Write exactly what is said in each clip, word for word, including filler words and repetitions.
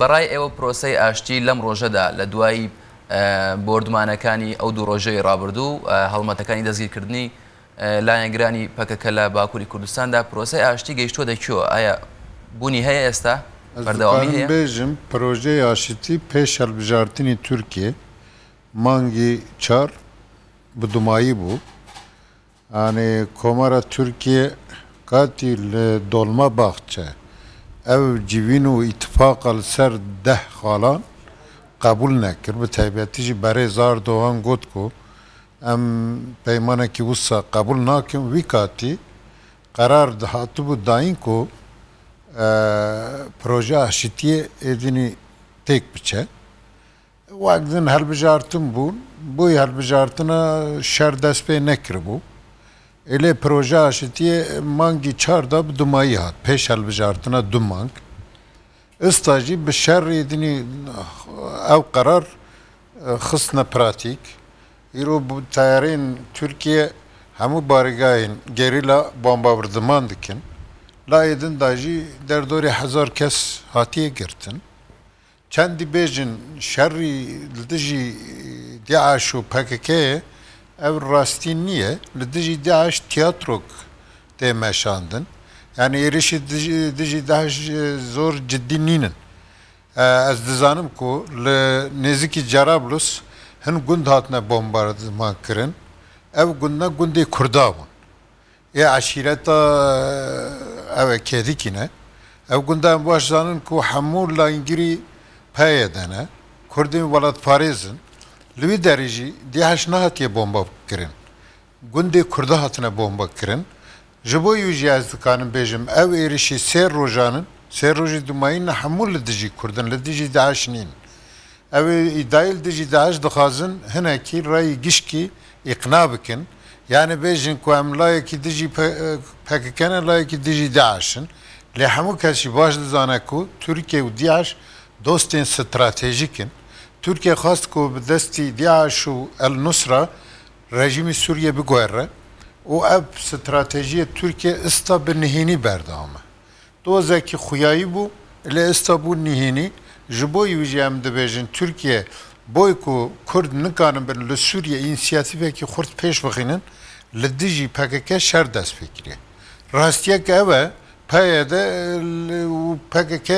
بەڕای ئێوە پرۆسەی ئاشتی لەم ڕۆژەدا لە دوای ئە، بۆردمانەکانی ئەو دوو ڕۆژەی ڕابردوو، ئە، هەڵمەتەکانی دەستگیرکردنی ئە، لایەنگرانی پەکەکە لە باکووری کوردستاندا پرۆسەی ئاشتی گەیشتووە دەکوێوە؟ ئایا بوونی هەیە ئێستا؟ بەردەوامی هەیە؟ بێژم پرۆژەی ئاشتی پێش هەڵبژارتنی تورکیە مانگی چار bi dumahî bû. Yanî Komara Tirkiye katî li Dolmabahçe ev civîn û îtifaqa li ser deh xalan qebûl nekir. Bi taybetî jî berêz Erdogan got ku em peymanekî wisa qebûl nakin. Vî katî qerar dihatibû dayîn ku e, proje aşitiyê êdînî têk biçe. Wek din helbijartin bûn. Boy helbijartina şer dest pê nekiribû. Ê lê proje aşitiyê mangî çar de bi dumayî hat. Pêş helbijartina du mang. Ista jî bi şer êdînî ev qerar, e, xistine pratîk. Îro bi teyarên Tirkiye hemû barîgahên gerîla bombardman dikin. Layê din de jî derdorê hezar kes hatiye girtin. Çendî bêjin şerî li dijî DAIŞ û PKK'ê ev rastî niye. Li dijî DAIŞ tiyatrok tê meşandin. Yanî êrişî dijî, dijî DAIŞ zor cidî nînin. E, ez dizanim ku li nêzîkî Cerablus hin gund hatine bombardman kirin. Ev gundna gundê Kurda bûn. Ê eşîreta, e, ew e Kêdikî ne. Ev gunda em baş zanin ku hemû layîngirî PYD ne. Kurdên welatparêz in. Li wî derê jî DAIŞ nehatiye bomba kirin. Gundê Kurda hatine bomba kirin. Ji bo wî jî ez dikanim bêjim, ev êrişî sê rojan in, sê rojî dumayî ne hemû li dijî Kurd in, li dijî DAIŞ nîn. Ew ê îdayê li dijî DAIŞ dixwazin hinekî rayî gişkî îqna bikin. Yanî bêjin ku em layekî dijî P-, PKK ne, layekî dijî DAIŞ in. Lê hemû kes jî baş dizane ku Tirkiye û DAIŞ dostên stratejîk in. Tirkiye xwest ku bi destî DAIŞ û El Nusra rejîmê Sûriyê biguhere û ev stratejiyê Tirkiye ista bi nihênî berdewam e. Dozekî xuyayî bû, lê ista bû nihênî. Ji bo wî jî em dibêjin, Tirkiye boy ku Kurd nikaribin li Sûriyê însiyatîfekî xurt pêş bixînin, li dijî PKK şer dest pê kiriye. Rastiyek ev e, PYD û PKK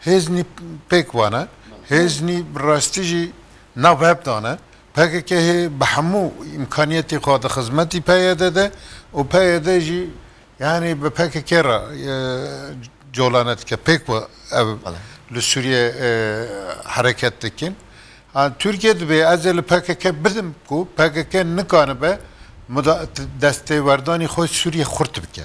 hêznî pêk wane, hêznî bi rastî jî nav hev dane. PKK hê bi hemû îmkaniyetê xwe di xizmetî PYD de û PYD jî yanî bi PKK re, e, colane dike. Pêk ve ev li Sûriyê, e, hereket dikin. Ha, Tirkiye dibê ez ê li PKK bidim ku PKK nikanibe muda-, destêwerdanî xwe Sûriyê xurt bike.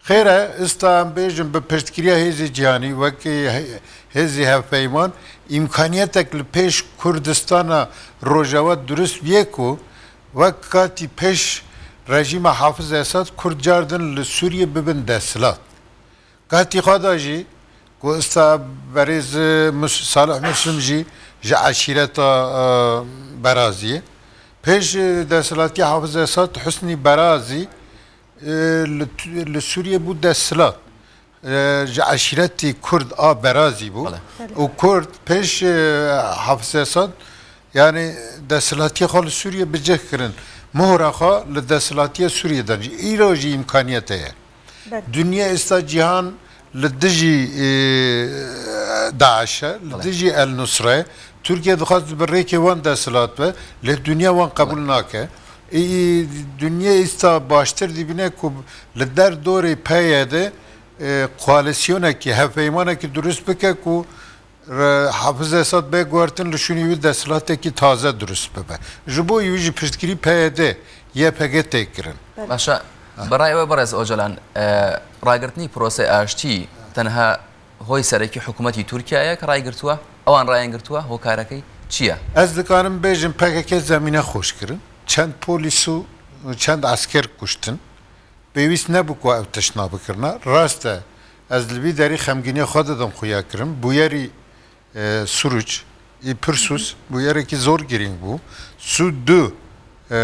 Xêr e, ista em bêjin bi piştgiriya hêzê cîhanî wekî he-, hêzê hevpeyman, îmkaniyetek li pêş Kurdistana Rojava dirust bûye ku wek katî pêş rejîma Hafiz Esad Kurd car din li Sûriyê bibin desthilat. Katî xwe de jî ku ista berêz Mus-, Salih Muslim jî ji eşîreta, e, Beraziyê. Pêş, e, desthilatiya Hafiz Esad Husnî Berazî e, li, li Sûriyê bû desthilat. E, ji eşîretî Kurd a Berazî bû. Belê. Û Kurd pêş, e, Hafiz Esad, yanî desthilatiya xwe li Sûriyê bi cih kirin. Mohra xwe li desthilatiya Sûriyê dan. Îro jî îmkaniyet heye. Belê. Dinya êsta cîhan li dijî, e, DAIŞ e, li Belê. dijî El Nusra ye. Tirkiye dixwest bi rêkê wan desthilat be, lê dinya wan qebûl nake. Ê, dinya êsta baştir dibîne ku li der dorê PYD, e, koalîsyonekî, hevpeymanekî dirust bike ku re-, Hafiz Esad bê guhertin li şûnî wî desthilatekî taze dirust bibe. Ji bo wî jî piştgirî PYD, YPG tê kirin. Başa, بەڕای ئەوە بەڕێز ئۆجەلان، ئە، ڕاگرتنی پرۆسەی ئاشتی تەنها هۆی سەرەکی حکوومەتی تورکیایە کە ڕایگرتووە، ئەوان ڕایان گرتووە، هۆکارەکەی چییە؟ Ez dikarim bêjim PKK zemîne xweş kirin. Çend polîs û çend esker kuştin. Pêwîst nebû ku ev tiştna bikirina. Rast e, ez li vî derî xemgîniya xwe didim xuya kirin. Bûyerî, e, Suruç, î Pirsus, bûyerekî zor girîng bû. Sû du, e,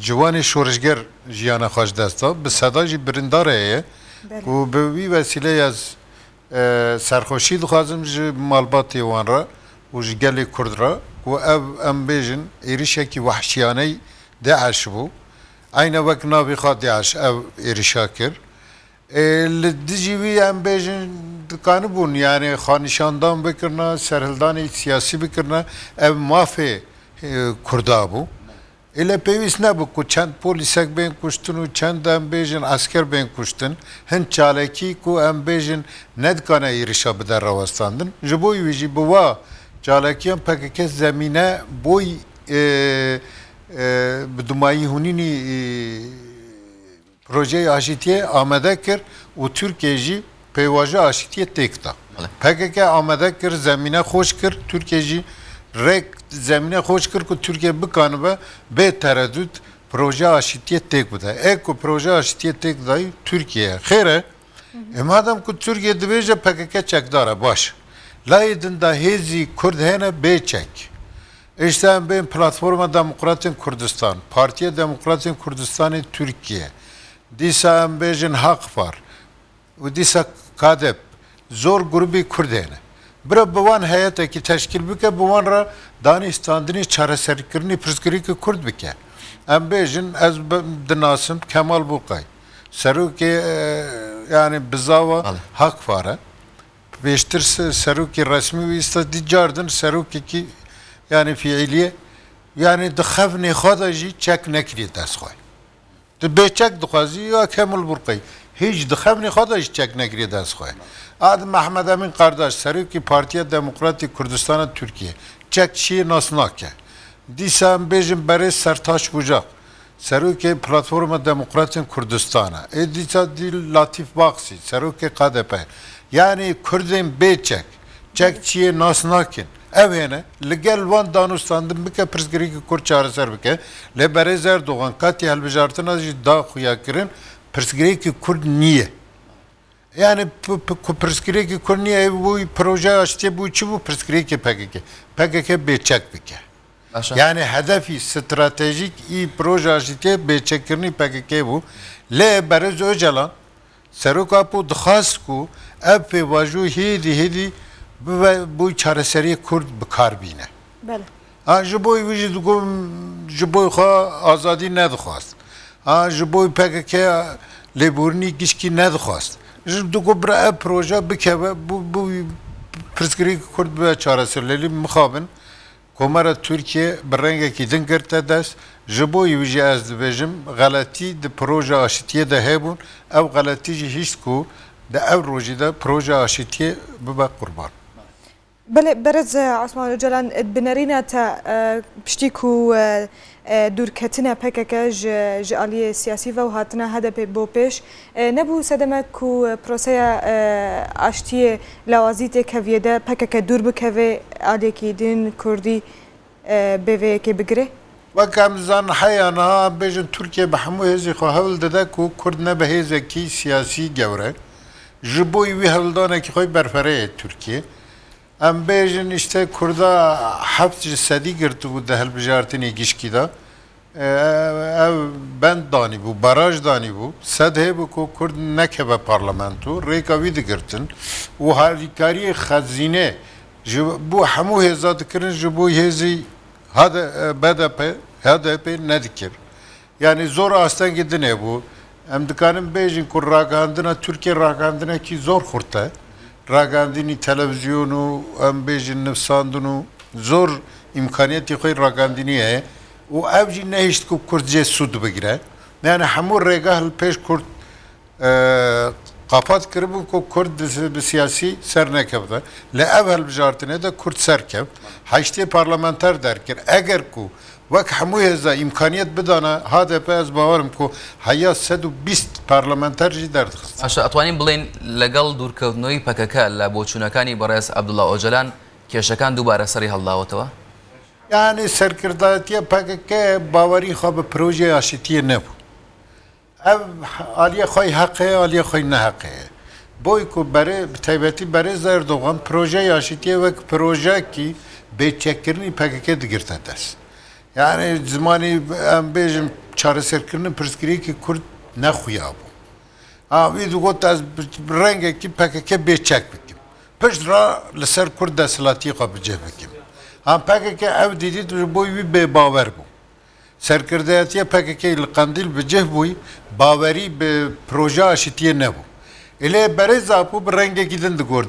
ciwanê şorişger jiyana xwe ji dest da. Bi seda jî birîndar heye. Belê. Ku bi wî wesîleyê ez E, serxweşî dixwazim ji malbatê wan re û ji gelê Kurd re ku ev, em bêjin, êrişekî wehşiyane DAIŞ bû. Eyne wek navê xwe DAIŞ ev êrişa kir. E, li dijî wî, em bêjin, dikanibûn, yani xwenîşandan bikirine, serhildanê siyasî bikirine, ev mafê, e, Kurda bû. Ê lê pêwîst nebû ku çend polîsek bên kuştin û çend, em bêjin, esker bên kuştin. Hin çalakî ku, em bêjin, nedikane êrişa bide rawestandin. Ji bo wî jî bi wa çalakiyan P K K zemîne boy, e, e, bi dumayî hûnînî, e, projeyê aşîtiyê amade kir û Tirkiye jî pêvajoya aşîtiyê têk da. Belê. P K K amade kir, zemîne xweş kir, Tirkiye jî rêk, zemîne xweş kir ku Tirkiye bikanibe bê teredût projeya aşîtiyê têk bide. Ê ku projeya aşîtiyê têk dayî Tirkiye ye. Xêr e, e, madem ku Tirkiye dibêje P K K çekdar e, baş. Layê din de hêzî Kurd hene bê çek. Îşte em bên Platforma Demokratên Kurdistan, Partiya Demokratên Kurdistanê Tirkiye, dîsa em bêjin Hak Par û dîsa KADEP, zor grûbî Kurd hene. Bira bi wan heyetekî teşkîl bike, bi wan re danîstandinê çareserkirinê pirsgirêkê Kurd bike. Em bêjin, ez bi-, dinasim Kemal Bulkay. Serokê, e, yani bizava Belê. Hak Par e. Pêştir se-, serokê resmî wî, îsta dî car din serokekî, yani fiîlî ye. Yani di xevinê xwe de jî çek nekiriye dest xwe. Di bêçek dixwazî ya Kemal Burqey. Hîç di xevinê xwe de jî çek nekiriye dest xwe. A di Mehmet Emîn Kardaş, serokê Partiya Demokratîk Kurdistana Tirkiye, çek çiyê nas nake. Dîsa em bêjin berê Sertaç Bucak, serokê Platforma Demokratên Kurdistana. Ê dîsa dî Latîf Baksî, serokê KDP. Yani Kurdên bêçek, çek çiyê nas nakin. Ev hêne, li gel wan danûstandin bike, pirsgirêkê Kurd çareser bike. Lê berêz Erdogan katî hilbijartina jî da xuya kirin, pirsgirêkê Kurd niye. Yani p-, p-, ku pirsgirêkê Kurd niye, ev bû proje aştiyê bû, çi bû pirsgirêkê P K K? P K K bêçek bike. Başa. Yani hedefî stratejîk î proje aştiyê bêçekkirinî P K K bû. Lê berêz Ocalan, Serok Apo dixwast ku ev pêvajo hêdî hêdî bibe bo çareseriyê Kurd bi kar bîne. Belê. Ha, ji bo wî jî digot, ji bo xwe azadî nedixwast. Ha, ji bo P K K lêborînî gişkî nedixwast. Ji digot bira ev proje bikeve, bo, bo pirsgirêkê Kurd bibe çareser. Lê lê mixabin, Komara Tirkiye bi rengekî din girte dest. Ji bo wî jî ez dibêjim, xeletî di proje aşitiyê de hebûn. Ev xeletî jî hişt ku di ev rojî de proje aşitiyê bibe qurban. Belê, berêz, e, Osman Ocalan, e, bi nerîna te, e, piştî ku, e, e, dûrketina P K K ji, ji aliyê siyasî ve û hatina H D P bo pêş, e, nebû sedemek ku, e, proseya, e, aştiyê lawazî tê keviyê de P K K dûr bikeve aliyekî din Kurdî, e, bê vê yekê bigire? Wek em zan heya niha em bêjin Tirkiye bi hemû hêzê xwe hewl dide ku Kurd nebe hêzekî siyasî gewre. Ji bo wî hewldanekî xwe berfirehê Tirkiye. Em bêjin, işte, Kurda heft ji sedî girtibû di hilbijartinê gişkî de. E, ev bend danîbû, baraj danîbû. Sed hebû ku Kurd nekeve parlamento, rêka wî digirtin. Û harîkariyê xezîne ji bo hemû hêza dikirin, ji bo hêzî H D, B D P, H D P nedikir. Yani zor astengê din hebû. Em dikarin bêjin ku ragihandina Tirkiye ragihandinekî zor xurt e. Ragihandinî televîzyon û, em bêjin, nivsandin û zor îmkaniyetê xwe ragihandinî heye. Û ev jî nehişt ku Kurd jê sûd bigire. Yani hemû rêgah li pêş Kurd, e, qapat kiribûn ku Kurd bi, bi siyasî ser nekevde. Li ev hilbijartinê de Kurd ser kevt. Heştê parlamenter derkir. Eger ku wek hemû hêza îmkaniyet bidana H D P, ez bawerim ku heya sed û bîst parlamenter jî derdixist. Baş e, etwanîn bilên legal dûrkevtinoyî P K K li boçûnekanî berêz Abdullah Ocalan kêşekan dubare serî hildawetêwe? Yani serkirdayetiya P K K bawerî xwe bi projeyê aşitiyê nebû. Ev aliyê xwe yê heqê ye, aliyê xwe yê neheqê ye. Boy ku berê, bi taybetî berêz Erdogan projeyê aşitiyê wek projeyekî bêçekkirinî P K K digirte dest. Yani zimanî em bêjin çareserkirina pirsgirêkê Kurd nexuya bû. Ha, wî digot ez bi, bi rengekî P K K bêçek bikim. Pişt re li ser Kurd desthilatiyê xwe bi cih bikim. Ha, P K K ev dîdî ji bo wî bêbawer bû. Serkirdayetiya P K K li Qendîl bi cih bûyî, bawerî bi proje aşitiyê nebû. Ê lê berêz Apo bi rengekî din digor, e,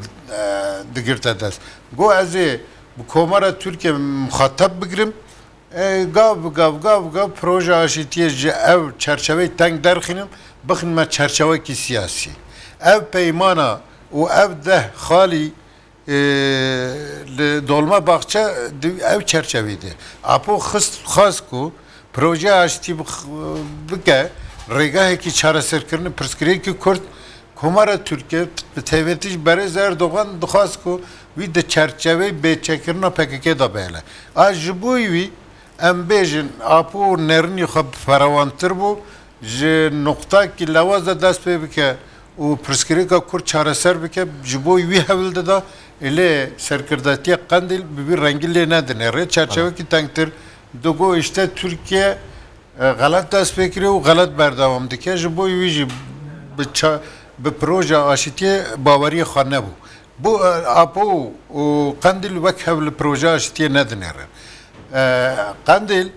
digirte dest. Got ez ê bi Komara Tirkiye muxateb bigirim, e, gav bi gav, gav bi gav proje aşitiyê ji ev çerçeveyê teng derxînim, bixînime çerçevekî siyasî. Ev peymana û ev deh xalî, e, li Dolmabahçe di ev çerçeveyê de. Apo xist, xwest ku projeya aştî bix-, bike rêgahekî çareserkirinê pirsgirêkî Kurd, Komara Tirkiye, bi taybetî jî berêz Erdogan dixwest ku wî di çerçeveyê bêçekkirina P K K de bihêle. A ji bo wî, em bêjin, Apo nêrînî xwe bi ferewantir bû, ji nuqtakî lewaz de dest pê bike û pirsgirêka Kurd çareser bike, ji bo wî hewl dida, ê lê serkirdatiya Qendîl bi vî rengî lê nedinêre. Çerçevekî tengtir digo, îşte Tirkiye, e, xelet dest pê kiriye û xelet berdewam dike. Ji bo wî jî bi ça-, bi proje aşitiyê baweriyê xwe nebû. Bû, e, Apo û Qendîl wek hev li proje aşitiyê nedinêrin. E, Qendîl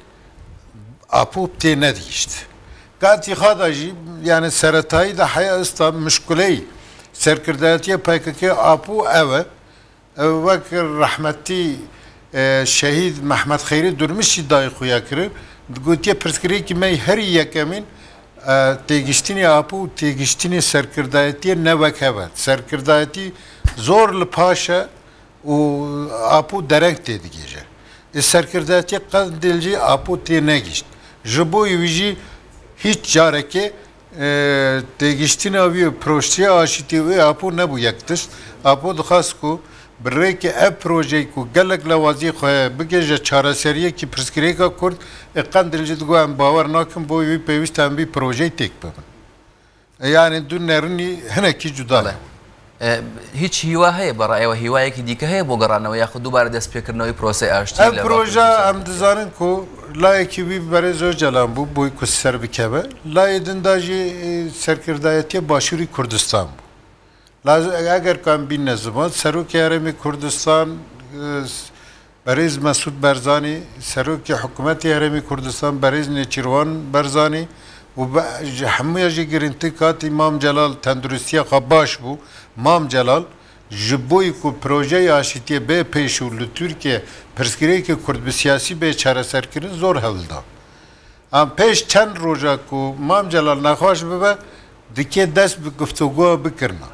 Apo tê nedihişt. Katî xwe de jî, yani seretayî de heya ista mişkuleyî serkirdayetiya P K K Apo ev e. Ev wek rehmetî, e, şehîd Mehmet Xeyrî Durmuş jî dayî xuya kirin. Digotiye pirsgirêkî me herî yekemîn, e, têgiştinê Apo û têgiştinê serkirdayetiyê ne wek hev e. Serkirdayetî zor li paş e û Apo dereng tê digihîje. Ê serkirdayetiyê Qendîl jî Apo tê negihîşt. Ji bo wî jî hîç carekê, e, têgiştina wî û projeya aşitî wê Apo nebû yek tişt. Apo dixwest ku bi rêkê ev projeyê ku gelek lewazî xwe bigihîje çareseriyekî pirsgirêka Kurd, ê Qendîl jî digot em bawer nakin, bo wî pêwîst e em vî projeyê têk bibin. E, yani du nêrînî hinekî cuda ne. E, hiç hîwa heye, bera ewa hîwayekî dîke heye bo gerandinê we yaxud dubare destpêkirinê wî proseyê aştiyê? Ev proje em dizanin ku layekî wî berêz Ocalan bû, boy ku ser bikeve. Layê din de jî, e, serkirdayetiya Başûrî Kurdistan bû. Laz-, eger ku em bînine ziman, Serokê Herêmê Kurdistan, e, Berêz Mesûd Barzanî, Serokê Hikûmetê Herêmê Kurdistan, Berêz Nêçîrwan Barzanî û be-, ji hemûya jî girîngtir katî Mam Celal tenduristiya xwe baş bû. Mam Celal ji bo ku projeya aşitiyê bê pêş û li Tirkiye pirsgirêkê Kurd bi siyasî bê çareserkirin zor hewl da. Em pêş çend roja ku Mam Celal nexweş bibe, dikê dest bi guftûgoya bikirina.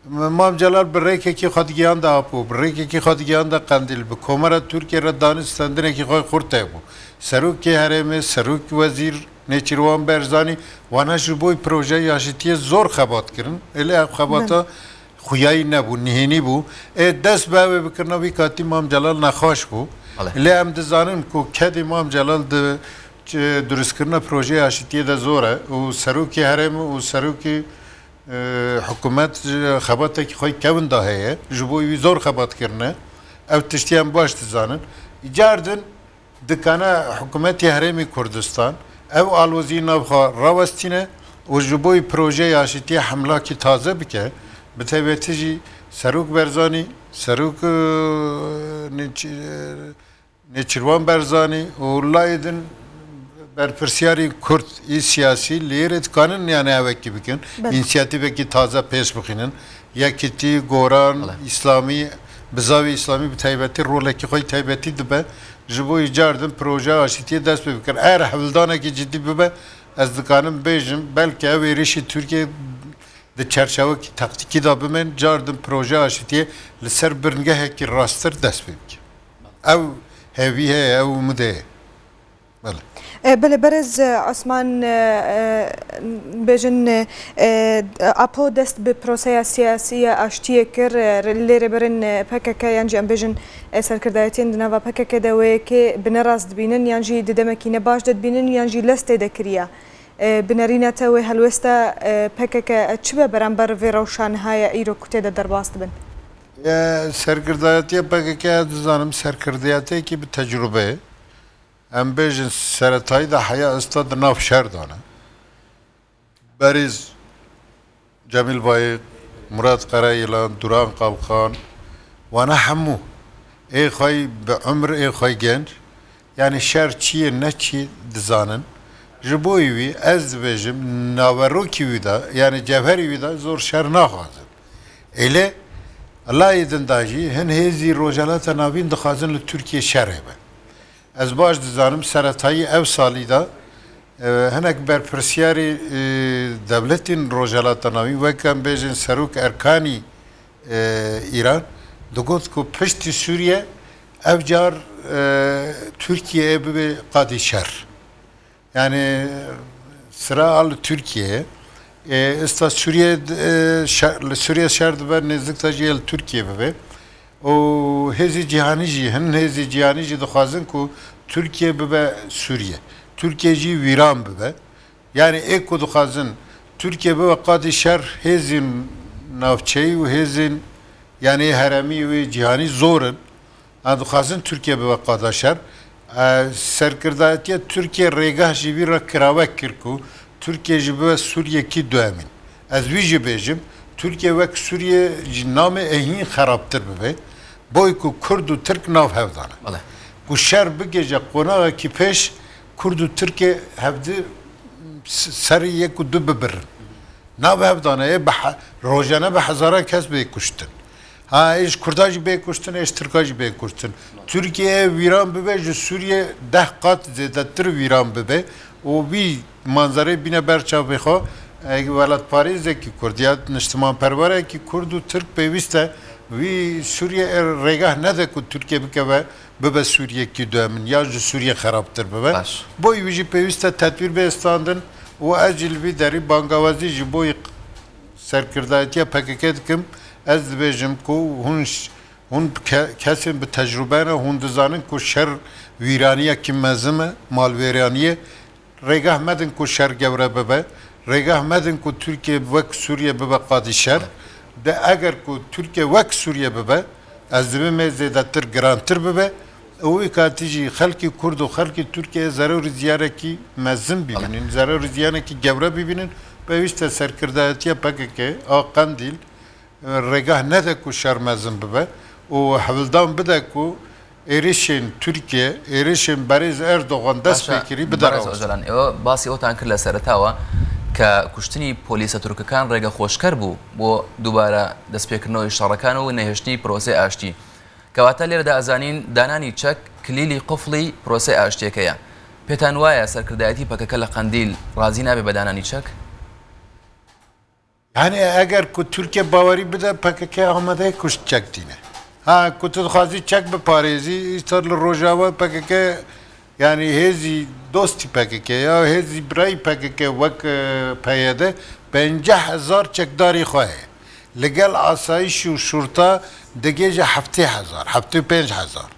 Mam Celal bi rêkekî xwe digihande Apo, bi rêkekî xwe digihande Qendîl, bi Komara Tirkiye re danûstendinekî xwe xurt hebû. Serokê herêmê, serok wezîr Nêçîrwan Barzanî, wana ji bo projeya aşitiyê zor xebat kirin. Ê lê ev xebata xuyayî nebû, nihênî bû. Ê dest bi ew ê bikirina wî katî Mam Celal nexweş bû. Belê. Lê em dizanin ku kedê Mam Celal di, çi, durustkirina projeya aşitiyê de zor e û serokê herêmê û serokê e, hikûmet ji xebatekî xwe kevin de heye, ji bo wî zor xebat kirine. Ev tiştî em baş dizanin. Îcar din dikane hikûmetê Herêmê Kurdistan ev alozî nav xwe rawestîne û ji bo wî projeyê aşitiyê hemlakî taze bike. Bi taybetî jî Serok Barzanî, Serok, e, Nêçî-, e, Nêçîrvan Barzanî û layê din berpirsiyarên Kurd ê siyasî li êrê dikanin, yani, evekî bikin. Belê. Însiyatîvekî taze pêş bixînin. Yekîtî, Goran, Belê. Îslamî, bizavê Îslamî bi taybetî rolekî xwe yî taybetî dibe. Ji bo îcar din projeya aşitiyê dest pê bikin. Eger hevldanekî cidî bibe, ez dikanim bêjim, belkî ev êrişî Tirkiye di çerçevekî taktîkî de bimên, car din projeya aşitiyê li ser bingehekî rasttir dest pê bike. Ew hêvî heye, ew umid heye. Belê. E, belê, berêz, e, Osman, e, e, bêjin, e, e, Apo dest bi proseya siyasî ya aştiyê kir, e, lê rêberên, e, P K K yan jî em bêjin, e, serkirdayetiyên di nava P K K de wê yekê bi nerast dibînin yan jî di demekî ne baş de dibînin yan jî lez tê de kiriye. E, bi nerîna te wê helwesta, e, P K K çi be beramber vê rewşa niha ya îro ku tê de derbas dibin? E, serkirdayetiya P K K, ez dizanim, serkirdayetiyekî bi tecrûbe ye. Em bêjin, seretayî de heya ista di nav şer de ne. Berêz Cemîl Bayik, Murat Karayilan, Duran Kalkan, wana hemû ê xwe bi umr ê xwe genc, yani şer çi ye ne çi dizanin. Ji bo wî ez dibêjim, naverokî wî de, yani cevherî wî de zor şer naxwazin. Êlê layê din de jî hin hêzî Rojhelata Navîn dixwazin li Tirkiye şer hebe. Ez baş dizanim, seretayî ev salî de, e, hinek berpirsiyarê, e, dewletên Rojhelata Navîn, wek em bêjin Serok Erkanî, e, Îran, digot ku piştî Sûriye ev car, e, Tirkiye bibe qadî şer. Yani sira a li Tirkiye, e, esta Sûriye, e, şer, li Sûriye şer dibe, nêzikta jî ye li Tirkiye bibe. Û hêzî cîhanî jî, hin hêzî cîhanî jî dixwazin ku Tirkiye bibe Sûriye. Tirkiye jî wîran bibe. Yani ê ku dixwazin Tirkiye bibe qadî şer, hêzên navçeyî û hêzên, yani heremî wê cîhanî zor in. Em dixwazin Tirkiye bibe qada şer. E, serkirdayetiya Tirkiye rêgah ji vî re kiravek kir ku Tirkiye jî bibe Sûriyekî duemîn. Ez wî jî bêjim, Tirkiye wek Sûriye ji namê ê hîn xerabtir bibe. Boy ku Kurd û Tirk nav hev dane. Bele. Ku şer bigêje qonaxekî pêş, Kurd û Tirkê hevdi s-, serî yek û du bibirin. Nav hev dane, ê bi he-, rojane bi hezaran kes bê kuştin. Ha, ê ji Kurda jî bê kuştin, ê ji Tirka jî bê kuştin. Tirkiye wîran bibe, ji Sûriye deh qat zêdetir wîran bibe û vî manzerê bîne ber çavê xwe. Ê welatparêzekî Kurd ya niştimanperwerekî Kurd û Tirk pêwîst e vî Sûriye rêgah nede ku Tirkiye bikeve bibe Sûriyekî duemin ya ji Sûriye xerabtir bibe. Baş. Bo wî jî pêwîst e tedbîr bê standin û ez jî li vî derî bangawazî ji bo serkirdayetiya P K K dikim. Ez dibêjim ku hûn ş-, hûn ke-, kesên bi tecrûbe ne, hûn dizanin ku şer wîraniyekî mezin e, malwêraniyê. Rêgah medin ku şer gewre bibe. Rêgah medin ku Tirkiye wek Sûriye bibe qadî şer. De eger ku Tirkiye wek Sûriye bibe, ez dibim ê zêdetir girantir bibe. Û wî katî jî xelkî Kurd û xelkî Tirkiye zerorî ziyanekî mezin bibînin, zerorî ziyanekî gewre bibînin. Pêwîst e serkirdayetiya P K K a Qendîl rêgah nede ku şer mezin bibe û hewldan bide ku êrişên Tirkiye, êrişên berêz Erdogan dest pê kirî bide rewest. Ocalan, ئێوە باسی ئەوتان کرد لە سەرەتاوە کە کوشتنی پۆلیسە تورکەکان ڕێگە خۆشکەر بوو بۆ دووبارە دەستپێکردنەوەی شەڕەکان و نەهێشتنی پرۆسەی ئاشتی. کەواتە لێرەدا ئەزانین دانانی چەک کلیلی قفڵی پرۆسەی ئاشتیەکەیە. پێتان وایە سەرکردایەتی پەکەکە لە قەندیل ڕازی نابێ بە دانانی چەک؟ Yani eger ku Tirkiye bawerî bide, P K K amade ye ku çek tîne. Ha, ku tu dixwazî çek biparêzî, îstar li Rojava P K K, yani hêzî dostî P K K ya hêzî birayî P K K wek, e, P Y D, pêncî hezar çekdarî xwe heye. Li gel asayîş û şurta digêje heftê hezar, heftê û pênc hezar.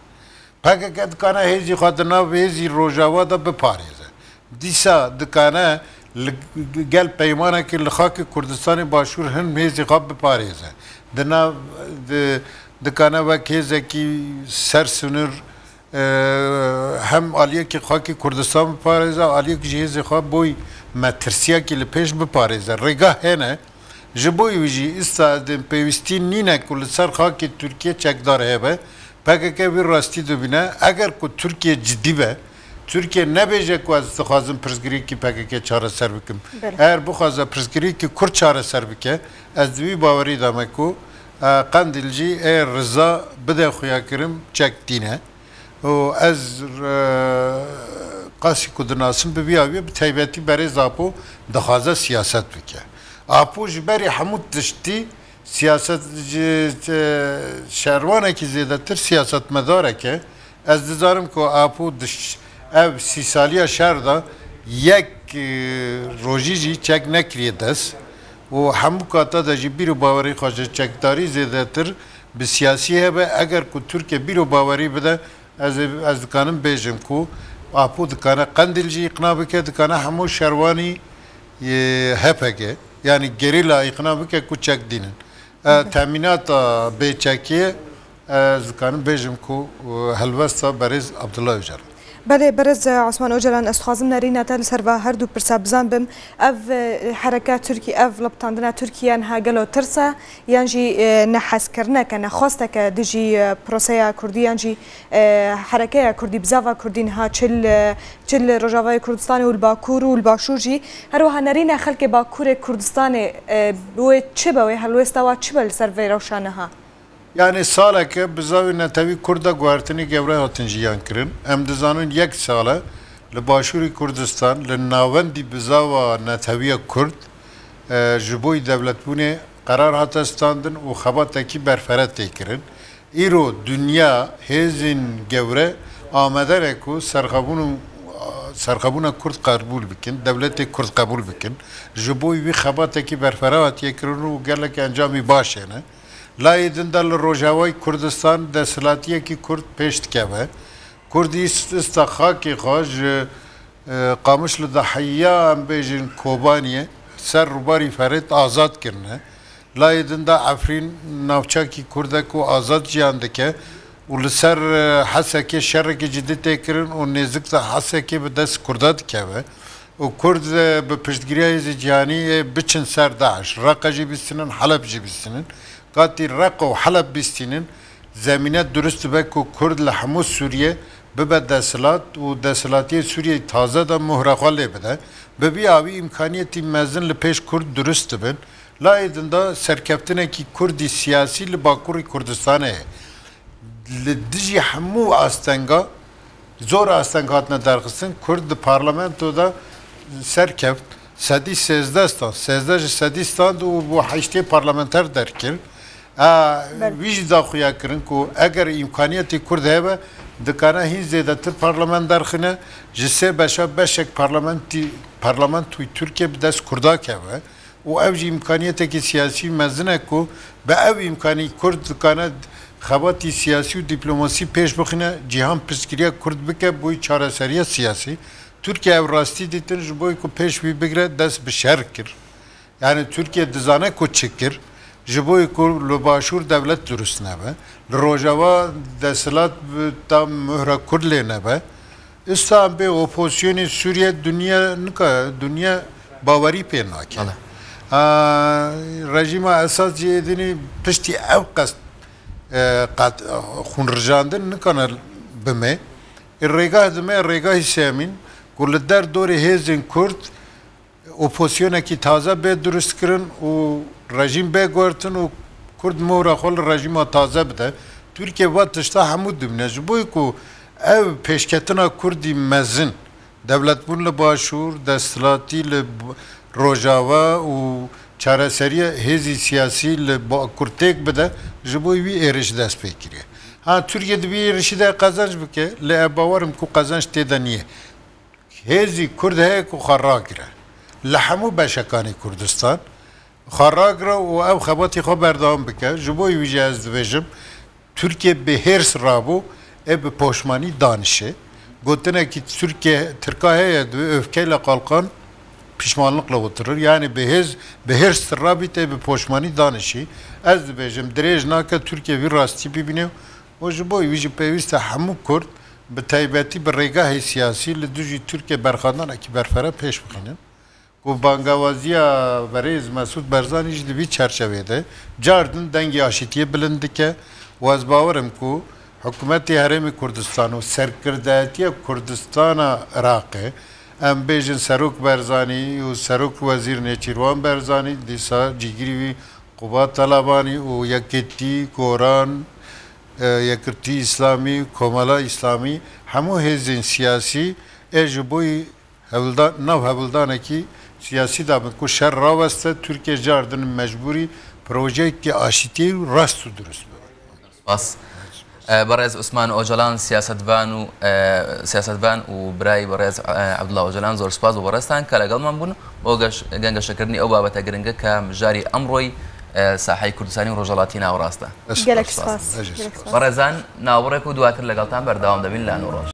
P K K dikane hêzî xwe di nav hêzî Rojava de biparêze. Dîsa dikane li gel peymanekî li xakê Kurdistanê Başûr hin hêzî xwe biparêze. Di nav, di, dikane wek hêzekî ser sinir, e, hem aliyekî xakê Kurdistan biparêze, aliyek jî hêzê xwe boy metirsiyekî li pêş biparêze. Rêga hene, Ji bo wî jî îsta din pêwîstî nîne ku li ser xakê Tirkiye çekdar hebe, P K K wî rastî dibîne. Eger ku Tirkiye cidî be, Tirkiye nebêje ku ez dixwazim pirsgirêkî P K K çareser bikim. Belê. Eger bixwaze pirsgirêkî Kurd çareser bike, ez di wî bawerî de me ku, e, Qendîl jî ê riza bide xuyakirin çek tîne. û ez, e, qasî ku dinasim bi vî aviye, bi taybetî berêz Apo dixwaze siyaset bike. Apo ji berî hemû tiştî siyaset, ji, ji, şervanekî zêdetir siyasetmedarek e. Ez dizanim ku Apo di ş-, ev sî saliya şer de yek, e, rojî jî çek nekiriye dest û hemû kata de jî bîr û bawerî xwe ji çekdarî zêdetir bi siyasî hebe. Eger ku Tirkiye bîr û bawerî bide, Ez ê, ez dikanim bêjim ku Apo dikane Qendîl jî îqna bike, dikane hemû şerwanî, e, H P G, yanî gerîla îqna bike ku çek dînin. E, temînata bêçekiyê, ez dikanim bêjim ku, e, helwesta berêz Abdullah Öcalan. Belê, berez Osman Ocalan, ez dixwazim nerîna te li ser va her du pirsa bizanbim. Ev, e, hereka Tirkî, ev liptandina Tirkiye niha gelo tirs e, yan jî, e, nehezkirine ke, nexwasteke dijî, e, proseya Kurdî, yan jî, e, herekeya Kurdî, bizava Kurdî niha çi li, çi li Rojavayê Kurdistanê û li Bakur û li Başûr jî. Her wiha nerîna xelkê Bakurê Kurdistanê, e, wê çi be, wê helwêsta wa çi be li ser vê rewşa niha? Yani saleke bizavê netewî Kurd de guhertinê gewre hatin jiyan kirin. Em dizanin yek sal e li Başûrê Kurdistan, li navendî bizava netewiya Kurd, e, ji bo dewletbûnê qerar hate standin û xebatekî berfere tê kirin. Îro dinya hêzên gewre amade ne ku serxebûn û, serxebûna Kurd qebûl bikin, dewletê Kurd qebûl bikin. Ji bo wî xebatekî berfere hatiye kirin û gelek encamî baş hene. Layê din de li Rojavayê Kurdistan desthilatiyekî Kurd pêş dikeve. Kurd îst-, îsta xakê xwe ji, e, Qamişlo de heya, em bêjin, Kobaniyê ser rûbarî Ferêt azad kirine. Layê din de Efrîn navçakî Kurd e ku azad jiyan dike û li ser, e, Hesekê şerekî cidî tê kirin û nêzik de Hesekê bi dest Kurda dikeve. û Kurd, e, bi piştgiriya Hêzê Cîhanî, e, biçin ser DAIŞ. Reqa jî bistînin, Heleb jî bistînin. Katî Reqa û Heleb bistînin, zemîne durust dibe ku Kurd li hemû Sûriye bibe desthilat û desthilatiyê Sûriyeyê taze de mohra xwe lê bide. Bi vî awî îmkaniyetî mezin li pêş Kurd durust dibin. Layê din de serkeftinekî Kurdî siyasî li Bakurê Kurdistanê heye. Li dijî hemû astenga, zor asteng hatine derxistin, Kurd di parlamento de serkeft, sedî sêzdeh stand, sêzdeh ji sedî stand û bû heştê parlamenter derkir. A, Belê. Wî jî daxuya kirin ku eger îmkaniyetê Kurd hebe, dikane hîn zêdetir parlament derxine, ji sê beşa beşek parlamentî-, parlamentoyê Tirkiye bi dest Kurda keve. û ev jî îmkaniyetekî siyasî mezin e ku bi ev îmkanî Kurd dikane xebatî siyasî û dîplomasî pêş bixine, cîhan piştgiriya Kurd bike bo çareseriya siyasî. Tirkiye ev rastî dîtin, ji bo ku pêş wî bigire, dest bi şer kir. Yani Tirkiye dizane ku çi kir, ji bo ku li Başûr dewlet durust nebe, li Rojava desthilat bi ta muhra Kurd lê nebe. Îsta em bê opozisyonê Sûriye dinya nika, dinya bawerî pê nake. Bele. A, rejîma Esad jî êdînî piştî ew qest, e, qet, xûnrijandin nikane bime. Ê rêgah dime, rêgahî sêmîn ku li der dorê hêzên Kurd opozisyonekî taze bê durustkirin û rejîm bê guhertin û Kurd mohra xwe li rejîma taze bide. Tirkiye va tişta hemû dibîne. Ji bo ku ev pêşketina Kurdî mezin, dewletbûn li Başûr, desthilatî li b-, Rojava û çareseriya hêzî siyasî li Bakur têk bide, ji bo wî êrişî dest pê kiriye. Ha, Tirkiye di vî êrişî de qezenc bike, lê ez bawer im ku qezenc tê de niye. Hêzî Kurd heye ku xwe ragire li hemû beşekanê Kurdistan, xwe ragire û ev xebatî xwe berdewam bike. Ji bo wî jî ez dibêjim, Tirkiye bi hêrs rabû, ê bi poşmanî danişe. Gotinekî Tirkiye, Tirka heye, dibê öfkeyle kalkan, pişmanlıkla oturur. Yani bi hêz, bi hêrs rabît, ê bi poşmanî danişî. Ez dibêjim, dirêj nake Tirkiye vî rastî bibîne. û ji bo wî jî pêwîst e hemû Kurd, bi taybetî bi rêgehê siyasî, li dijî Tirkiye berxwedanekî berfere pêş bixînin. Ku bangewaziya berêz Mesûd Barzanî jî di vî çerçevê de car din dengê aşîtiyê bilind dike û ez bawer im ku Hikûmetê Herêmê Kurdistan û serkirdayetiya Kurdistana Iraqê, em bêjin Serok Barzanî û Serok Wezîr Nêçîrvan Barzanî, dîsa cîgirî wî Quba Talebanî û Yekîtî, Goran, e, Yekîtî Îslamî, Komela Îslamî, hemû hêzên siyasî ê ji bo hewlda-, nav hewldanekî siyasî dabin ku şer raweste, Tirkiye car din mecbûrî projeyekî aşîtiyê û rast û dirust bibe. Spas. E, Berêz Osman Ocalan, siyasetvan û, e, siyasetvan û birayê Berêz, e, Abdullah Ocalan, zor spas bo berêztan ke legelman bûn bo geş-, gengeşekirinî ew babete giringe ke mijarî emroyî, e, saheyê Kurdistanî û Rojhelatî Navrast e. Gelek spas. Gelek spas. Berêzan, naborek û duatir legeltan berdewam debin li Eno Roj.